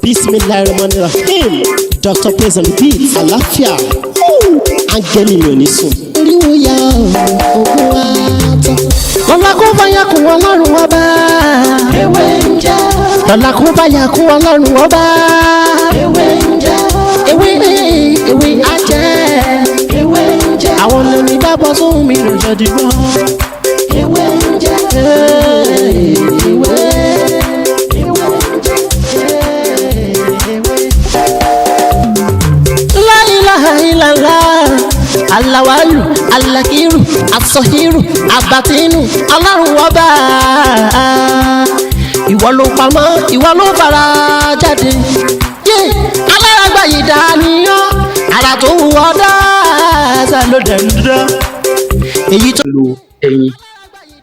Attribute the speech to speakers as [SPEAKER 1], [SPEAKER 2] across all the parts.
[SPEAKER 1] Bismillahirrahmanirrahim. Dr. Praise on the beat. Àlàáfíà. Áńgẹ́lì mi ò ní sùn. Oríwo ya ògùn wa tán. Lọ́la kó bá yà kún Ọlọ́run Ọba.
[SPEAKER 2] Ewé ń jẹ́.
[SPEAKER 1] Lọ́la kó bá yà kún Ọlọ́run Ọba.
[SPEAKER 2] Ewé ń jẹ́.
[SPEAKER 1] Ewé ewé á jẹ́.
[SPEAKER 2] Ewé ń jẹ́.
[SPEAKER 1] Àwọn lèmi dábọ̀ sóhun mi lò jẹ́ dìgbọ́.
[SPEAKER 2] Ewé ń jẹ́.
[SPEAKER 1] Ewé.
[SPEAKER 2] Ewé ń jẹ́. Ewé.
[SPEAKER 1] La ilaha illallah. Alawalu, alakiru, asọhiru, abatinu, Ọlọ́run Ọba. Ìwọ ló pamọ́, ìwọ ló fara jáde. Yé, alárágbá yìí dániyàn, ara tó wù ọ́ dáadáa ló dẹ̀ ń dán. Èyí tó.
[SPEAKER 3] Lo ẹyin,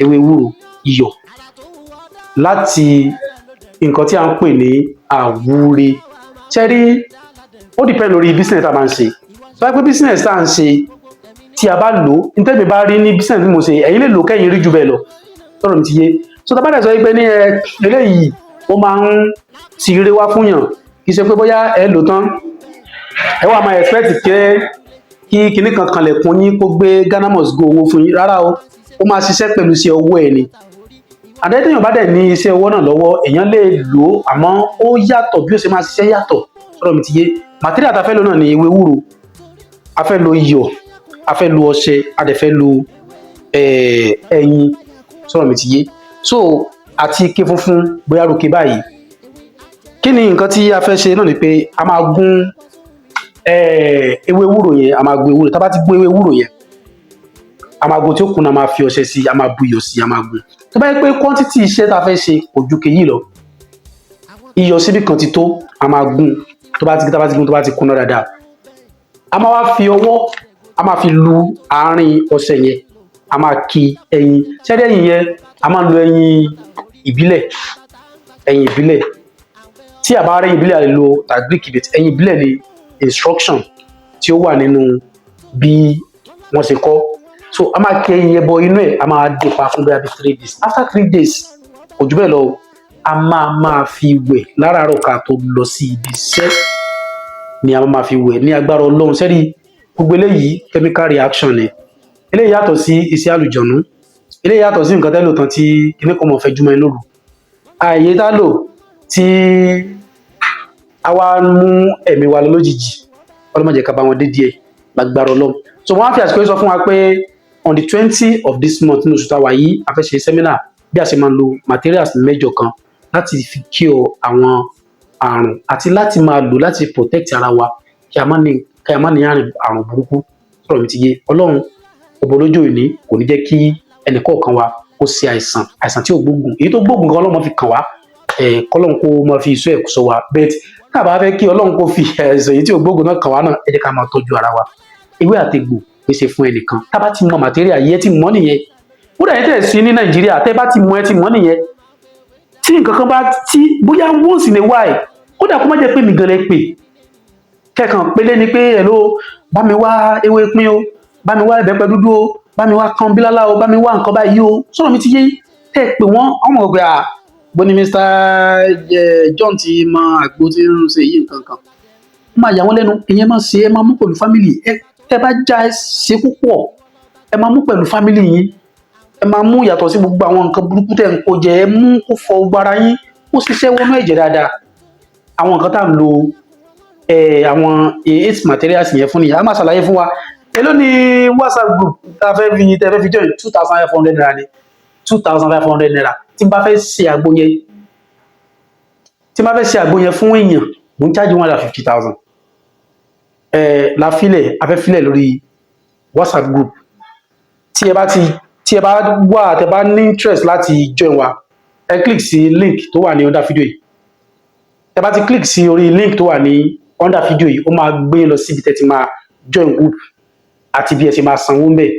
[SPEAKER 3] ewé ewúro, iyọ̀ láti nǹkan tí a ń pè ní àwúre. Ṣé rí, ó depend lórí business tá a máa ń ṣe. Tó bá jẹ́ pé business tá à ń ṣe, tí a bá lò ó, ní tẹ́mi bá rí ní business tí mo ṣe, ẹ̀yin lè lò kẹ́yìn rí jù bẹ́ẹ̀ lọ. Tọ́rọ̀ mi ti yé? So tá a bá dẹ̀ sọ pé ní ẹ eléyìí, ó máa ń ti ire wá fún yàn, kì í ṣe pé bóyá ẹ lò tán, ẹ wá máa expect pé kí kinní kan kanlẹ̀kùn yín, kó gbé Ghana must go owó fún yín. Rárá o, ó máa ṣiṣẹ́ pẹ̀lú iṣẹ́ ọwọ́ ẹ̀ ni. Àdéhùn bá dẹ̀ ní iṣẹ́ ọwọ́ náà lọ́wọ́, èèyàn lè lò ó, àmọ́ ó yàtọ̀, bí ó ṣe máa ṣiṣẹ́ yàtọ̀. Sọ̀rọ̀ mi ti yé? Material tá a fẹ́ lò náà ni ewé ewúro, a fẹ́ lo iyọ̀, a fẹ́ lo ọṣẹ, a dẹ̀ fẹ́ lo ẹyin. Sọ̀rọ̀ mi ti yé? So àti ike funfun, bóyá rókè báyìí. Kí ni nǹkan tí a fẹ́ ṣe náà ni pé a máa gún ewé ewúro yẹn. A máa gún ewúro. Tá a bá ti gún ewé ewúro yẹn, a máa gún tí ó kúnná, a máa fi ọṣẹ sí i, a máa bu iyọ̀ sí i, a máa gún. Tó bá yẹ pé quantity iṣẹ́ tá a fẹ́ ṣe kò ju kéyìí lọ, iyọ̀ síbí kan ti tó. A máa gún. Tó bá ti tá a bá ti gún, tó bá ti kúnná dáadáa, a máa wá fi ọwọ́, a máa fi lu àárín ọṣẹ yẹn. A máa ki ẹyin. Ṣẹ́rí ẹyin yẹn, a máa lo ẹyin ìbílẹ̀. Ẹyin ìbílẹ̀, tí a bá rí ẹyin ìbílẹ̀, a lè lo agric bit. Ẹyin ìbílẹ̀ ni instruction tí ó wà nínú bí wọ́n ṣe kọ́. So a máa ki ẹyin yẹn bọ inú ẹ̀, a máa dé pa fún bóyá bí 3 days. After 3 days, kò jù bẹ́ẹ̀ lọ o, a máa máa fi wẹ̀ láràárọ̀ ká tó lọ sí ibi iṣẹ́ ni a máa fi wẹ̀, ní agbára Ọlọ́run. Sẹ́rí gbogbo eléyìí, chemical reaction ni. Eléyìí yàtọ̀ sí iṣẹ́ àlùjọ̀nú, eléyìí yàtọ̀ sí nǹkan tẹ́lò tán tí kinní kan mọ̀ fẹ́ jùmọ̀ ẹ lóru ààyè tá lò tí a wá mú ẹ̀mí wa lọ lójijì. Ọlọ́mọ jẹ́ ká bá wọn dé díẹ̀ lágbára Ọlọ́run. So wọ́n á fi àsìkò yìí sọ fún wa pé on the 20 of this month, ní oṣù tá a wà yìí, a fẹ́ ṣe seminar bí a ṣe máa lo materials mẹ́jọ kan láti fi cure àwọn àrùn àti láti máa lò láti protect ara wa, kí a má ní àrùn burúkú. Sọ̀rọ̀ mi ti yé? Ọlọ́run ọbọ̀ lójú òní kò ní jẹ́ kí ẹnì kọ̀ọ̀kan wa kó ṣe àìsàn, àìsàn tí ò gbóògùn, èyí tó gbóògùn kan Ọlọ́run fi kàn wá ẹ̀, kọ́lọ́run kó máa fi ìṣọ́ ẹ̀ sọ wa. Bẹ́ẹ̀ tá a bá fẹ́ kí Ọlọ́run kó fi àìsàn èyí tí ò gbóògùn náà kàn wá náà, ẹ jẹ́ ká máa tọ́jú ara wa. Ewé àtegbò pèsè fún ẹnìkan. Tá a bá ti mọ material yìí, ẹ ti mọ̀ nìyẹn. Kódà yẹn tẹ̀ sí ní Nàìjíríà, tẹ́ bá ti mọ̀, ẹ ti mọ̀ nìyẹn. Tí nǹkan kan bá tí bóyá once in a while, kódà kó má jẹ́ pé mi gan lẹ pè, kẹ́kàn pélé ni pé, "Hello, bá mi wá ewé pín o, bá mi wá ìbẹ́pẹ dúdú o, bá mi wá kan bílálá o, bá mi wá nǹkan báyìí o." Sọ̀rọ̀ mi ti yé? Tẹ́ ẹ pè wọ́n, ọmọ ọgbẹ́ à bó ni Mr John ti mọ àgbo tí ń ṣe yìí, nǹkan kan ó máa yà wọ́n lẹ́nu. Ìyẹn máa ṣe, ẹ máa mú pẹ̀lú family ẹ. Tẹ́ bá já ẹ ṣe púpọ̀, ẹ máa mú pẹ̀lú family yín. Ẹ máa mú yàtọ̀ sí gbogbo àwọn nǹkan burúkú tẹ̀ ń kó jẹ. Ẹ mú kó fọ gbogbo ara yín, kó ṣiṣẹ́ wọnú ẹ̀jẹ̀ dáadáa. Àwọn nǹkan tá à ń lo àwọn eight materials yẹn fún nìyẹn. A máa ṣàlàyé fún wa. Èló ni WhatsApp group tá a fẹ́ fi tẹ́ fẹ́ fi join? ₦2,500 ni, ₦2,500. Tí n bá fẹ́ ṣe àgbo yẹn fún èèyàn, mò ń charge 150,000. La filẹ̀, a fẹ́ filẹ̀ lórí WhatsApp group. Tí ẹ bá wà, tẹ bá ní interest láti join wa, ẹ click sí link tó wà ní under video yìí. Tẹ bá ti click sí orí link tó wà ní under video yìí, ó máa gbé lọ síbi tẹ ti máa join group àti bí ẹ ṣe máa sanwó ń bẹ̀.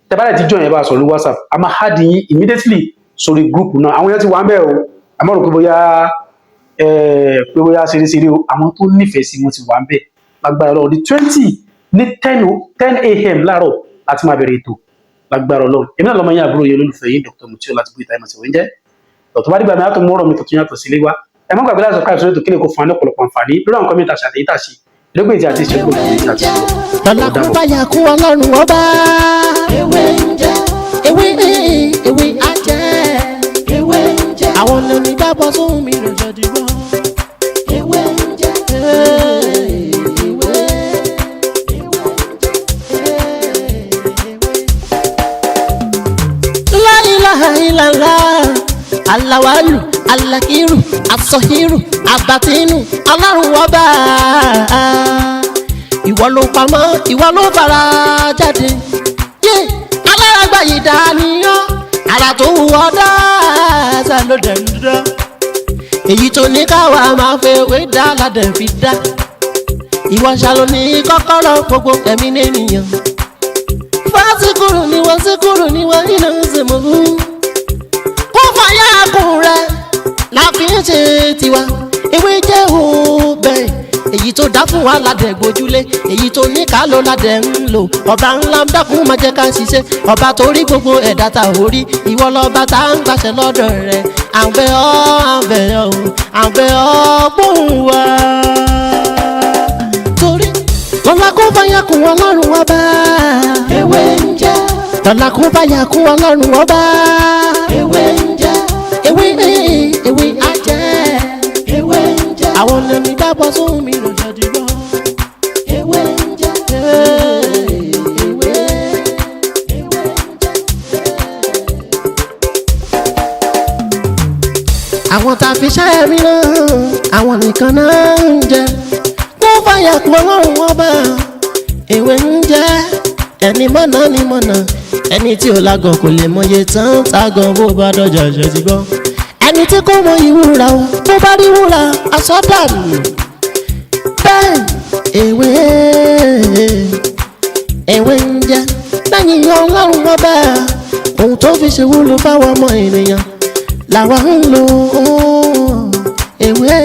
[SPEAKER 3] Tẹ bá dẹ̀ ti join, ẹ bá sọ̀rọ̀ lórí WhatsApp, a máa add yín immediately sórí group náà. Àwọn yẹn ti wà ń bẹ̀ o. Àmọ́ rò pé bóyá ẹ pé bóyá ṣeréṣeré o. Àwọn tó nífẹ̀ẹ́ sí wọn ti wà ń bẹ̀. Lágbára Ọlọ́run, di 20 ní 10 a.m. láàárọ̀ láti máa bẹ̀rẹ̀ ètò, lágbára Ọlọ́run. Èmi náà lọ́mọ yín, àbúrò yín, olólùfẹ́ yín, Dr. Mutiu láti bóyá ìtàìmọ̀ sí wọ́n jẹ́. Tó bá dìgbà mi á tó mú ọ̀rọ̀ mi tuntun yàtọ̀ sílé wa. Ẹ má gbàgbé láti subscribe sórí ètò kílè kó fún wa ní ọ̀pọ̀lọpọ̀ àǹfààní lórí àwọn kọ́mẹ́ntà àti àtẹ̀yítà sí lógbèjì àti ìṣègùn àti
[SPEAKER 1] Lọ́la kún báyà kún ọlọ́run ọba.
[SPEAKER 2] Ewé ń jẹ́.
[SPEAKER 1] Ewé ewé ajẹ́.
[SPEAKER 2] Ewé ń jẹ́.
[SPEAKER 1] Àwọn lèmi gbàgbọ́ sóhun mi lè jọ dìbò.
[SPEAKER 2] Ewé ń jẹ́. Ewé.
[SPEAKER 1] La ilaha illallah. Alawalu, alakiru, asọhiru, abatinu, ọlọ́run ọba. Ìwọ ló pamọ́, ìwọ ló fara jáde. Yé alárágbá yìí dániyán, ara tó wù ọ́ dáadáa ló dẹ̀ ń dán. Èyí tó ní káwa máa fẹ́ wé dá ládẹ̀ fi dá. Ìwọ ṣàlò ní kọ́kọ́rọ́ gbogbo ẹ̀mí nìyẹn. Fásikúrú ni wọ́n síkúrú ni wọ́n iná ń sè mọ́. Kó fàyà kùn rẹ̀ la fi ń ṣe tiwa. Ewé jẹ́ òbẹ̀. Èyí tó dá fún wa ládẹ̀ gbójúlé. Èyí tó ní ká ló ládẹ̀ ń lò. Ọba ńlá ń dákun máa jẹ́ ká ṣiṣẹ́. Ọba tó rí gbogbo ẹ̀dá ta ò rí. Ìwọ lọ́ba tá ń gbàṣẹ lọ́dọ̀ rẹ̀. À ń bẹ̀ ọ́, à ń bẹ̀ ọ́, à ń bẹ̀ ọ́ gbóhùn wa. Torí lọ́la kó fàyà kùn ọlọ́run ọba.
[SPEAKER 2] Ewé ń jẹ́.
[SPEAKER 1] Lọ́la kó fàyà kún ọlọ́run ọba.
[SPEAKER 2] Ewé ń jẹ́.
[SPEAKER 1] Ewé ewé ajẹ́.
[SPEAKER 2] Ewé ń jẹ́.
[SPEAKER 1] Àwọn lèmi gbàgbọ́ sóhun mi lò jọ dìbò.
[SPEAKER 2] Ewé ń jẹ́. Ewé.
[SPEAKER 1] Àwọn tá a fi ṣẹ́ mi náà, àwọn nìkan náà ń jẹ. Kó fàyà kún ọlọ́run ọba. Ewé ń jẹ́. Ẹni mọ̀nà ni mọ̀nà. Ẹni tí ò lágọ̀ kò lè mọye tán tágọ̀ bó bá dọ̀jà ṣe ti gbọ́. Ẹni tí kò mọ ìwúra o, bó bá rí wúrà, aṣọ dànù. Bẹ́ẹ̀ ewé ewé ń jẹ́ lẹ́yìn ọlọ́run ọba ohun tó fi ṣe wúlò fáwọn ọmọ ènìyàn làwa ń lò ó ewé.